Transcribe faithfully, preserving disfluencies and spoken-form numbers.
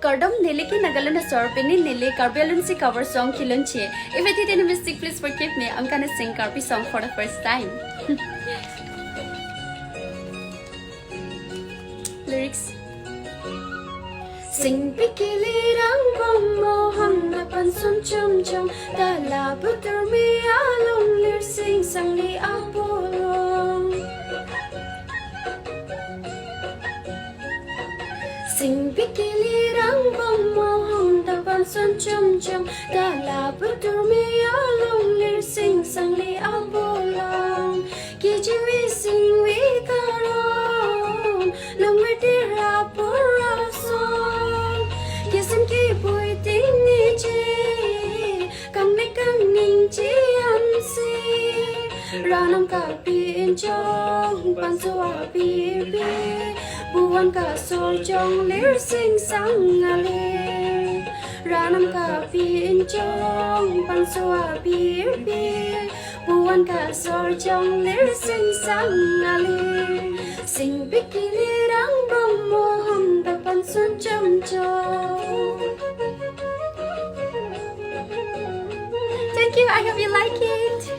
Kardom, neli ke Nagaland asor, pini neli Karbi alun si cover song kelunche. If I did any mistake, please forgive me. I'm gonna sing Karbi song for the first time. Lyrics. Singpik ili rangbom, mohan dapan sun chom chom, tala butur me along, lir sing sangli apolong. Singpik ili rangbom, mohan dapan sun chom chom, tala butur me along, lir sing sangli apolong. Kejivi singvi karon, longvetir apor asong, kesem keboi ting niji, kangnek kangning chi ansi, Ranam kapinchong, panso apirpir, puan kasor jong, lir sing sang alir. Ranam kapinchong, panso apirpir, puan kasor jong, lir sing sang alir. Singpik ili rangbom, mohan dapan sun chom chom. Thank you. I hope you like it.